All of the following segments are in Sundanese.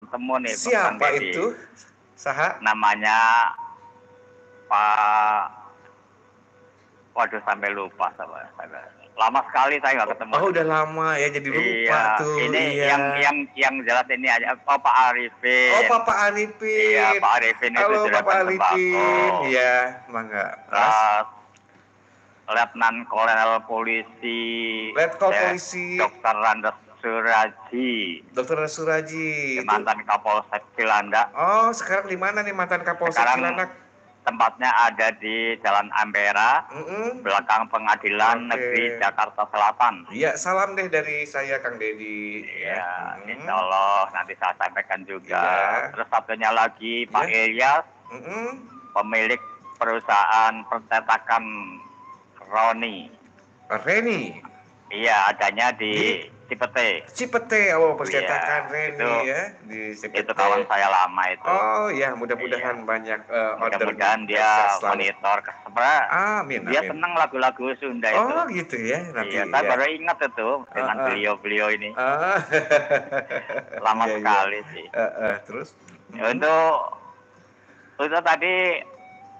ketemu nih. Siapa Kang Deddy. Itu? Saha? Namanya Pak, waduh, sampai lupa sama saya. Lama sekali saya nggak ketemu. Oh, udah lama ya, jadi lupa Iya, tuh. ini iya. yang jelas ini aja. Oh, Pak Arifin. Oh, Papa Arifin. Iya, Pak Arifin itu Halo, juragan Papa Arifin. sembako. Iya, mangga. Terus? Terus Letnan Kolonel Polisi. Letkol Polisi. Dr. Randes Suraji. Dr. Suraji. Mantan Kapolsek Cilandak. Oh, sekarang di mana nih mantan Kapolsek Sekarang Cilandak? Tempatnya ada di Jalan Ampera, belakang Pengadilan Negeri Jakarta Selatan. Iya, salam deh dari saya Kang Deddy. Iya, insya Allah nanti saya sampaikan juga. Terus satunya lagi Pak Ilyas, pemilik perusahaan percetakan Roni. Reni. Iya, adanya di Cipete. Cipete, oh, percetakan Iya, Reni itu, ya di Cipete. Itu kawan saya lama itu. Oh ya, mudah-mudahan banyak order. Mudah-mudahan dia sukses selalu. Monitor. Sebenarnya Amin, dia amin. Senang lagu-lagu Sunda itu. Oh gitu ya, nanti. Iya, saya ya. baru ingat itu dengan beliau-beliau ini. Lama Iya. sekali sih. Terus? Ya, untuk tadi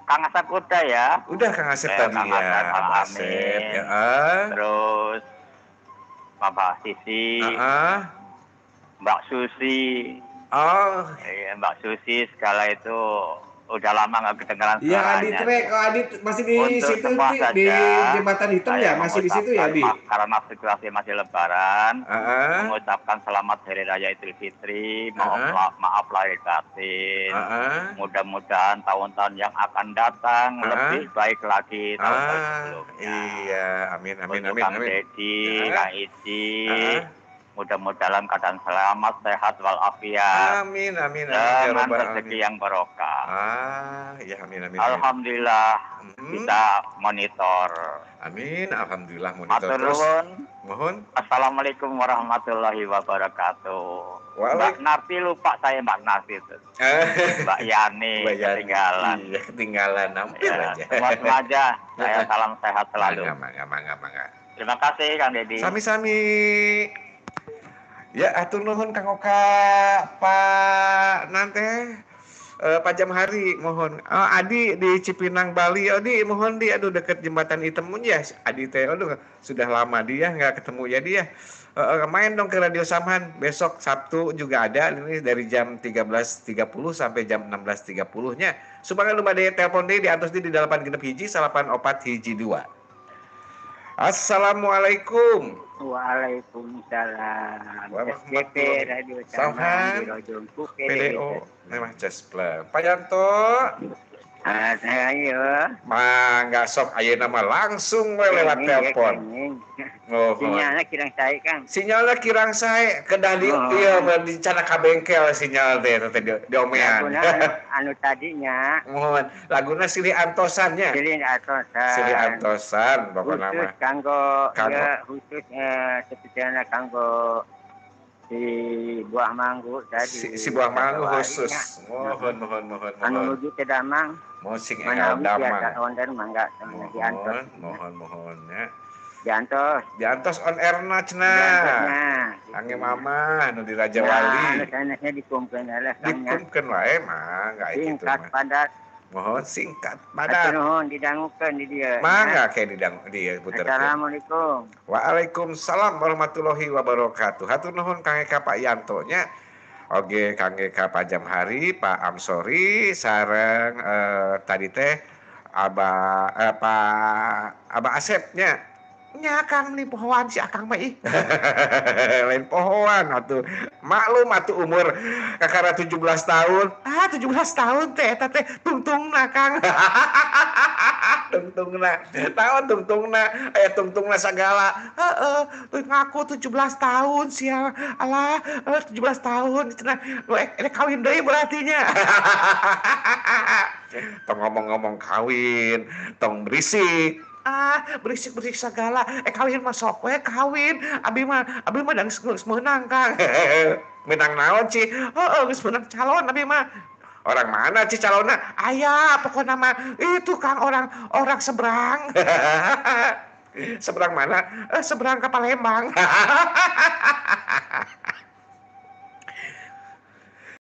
Kang Asep udah ya. Udah Kang Asep Ya, tadi Kang ya, Asep, Kang Abah Asep Amin. ya. Terus Bapak Sisi, Mbak Susi. Oh. Iya, Mbak Susi segala itu udah lama nggak kedengaran Iya, suaranya. Adit Rek, oh, Adit masih di Untuk situ semua di, di saja, jembatan hitam saya ya, masih di situ ya, Di? mengucapkan, karena situasi masih Lebaran, mengucapkan selamat Hari Raya Idul Fitri, maaf, maaf lahir batin. Mudah-mudahan tahun-tahun yang akan datang lebih baik lagi tahun-tahun sebelumnya. Iya, amin, amin, Untuk amin, Kang amin. Deddy, Kang Ici, mudah-mudahan dalam keadaan selamat, sehat walafiat. Amin, amin, amin, ya dengan rabbal rezeki alamin. yang barokah. Ah, ya, amin, amin, amin. Alhamdulillah bisa monitor. Amin, alhamdulillah monitor Matur terus. nuwun. Mohon. Assalamualaikum warahmatullahi wabarakatuh. Mbak Narti, lupa saya Mbak Narti itu. Mbak Yani, Mbak Yani. ketinggalan. Iya, ketinggalan hampir Ya, aja. semua semua aja. Saya salam sehat selalu. Mangga, mangga, mangga, mangga. Terima kasih, Kang Deddy. Sami-sami. Ya, atur nuhun Kang Oka, Pak nante Pak Jamhari mohon. Oh, Adi di Cipinang Bali. Oh, Di, mohon di, aduh, deket jembatan hitam ya. Adi teh, aduh, sudah lama dia nggak ketemu ya dia. Main dong ke Radio Samhan besok Sabtu juga ada ini dari jam 13.30 sampai jam 16.30-nya. Supaya lu bade telepon deui di atas di 8 6 1 94 1 2. Assalamualaikum. Waalaikumsalam. SBP Warahmatullahi Radio Samhan. Samhan di Rojong Kuke. PDO memang cespleng. Pak Yanto. Ah, ayo. Mangga sok, ayeuna mah langsung we lewat Kenging, ya, telepon. kenging. Oh, Sinyalnya kirang sae, Kang. Sinyalnya kirang sae, kedah di iya di cana ka bengkel sinyal teh teh di omean. Laguna anu tadinya. Mohon laguna silih antosannya. Silih antosan. Silih antosan pokokna Khusus mah. kanggo Kanggo. Ya, khusus spesialnya kanggo si buah manggu tadi. Si buah manggu khusus. Nya. Mohon, mohon, mohon, Anu mohon. nuju ke damang. Mohon sing enggal Manawi tiasa damang. wonten mangga diantos. Mohon, mohon, mohon ya. Diantos. Diantos on air na cenah. Diantosna. Angge mama anu di Raja Nah, Wali. anu sanesnya dikumkeun lah, Kang, nya. Dikumkeun wae mah, enggak kitu Singkat mah. padat. Mohon singkat Hatur padat. nuhun, didangukeun di dieu. Mangga ke didang di puterkeun. Assalamualaikum. Waalaikumsalam warahmatullahi wabarakatuh. Hatur nuhun Kang Eka, Pak Yanto nya. Oge Kang Eka, Pak Jamhari, Pak Amsori sareng tadi teh Aba Pak Aba Asep nya. Nya Kang nih pohoan si Akang mah ih. Lain pohoan atuh. Maklum atuh umur kakara 17 tahun. Ah, 17 tahun teh eta teh tungtungna, Kang. Tungtungna. Tahun tungtungna, aya tungtungna sagala. Heeh, ngaku 17 tahun sia. Alah, 17 tahun cenah. Nu kawin deui berarti nya. Tong ngomong-ngomong kawin, tong berisik. Ah, berisik-berisik segala. Kawin mah sok we kawin. Abi mah geus meunang, Kang. Menang naon, Ci? Heeh, geus meunang calon abi mah. Orang mana, Ci, calonna? Aya, pokokna mah itu, Kang, orang orang seberang. Seberang mana? Seberang ke Palembang.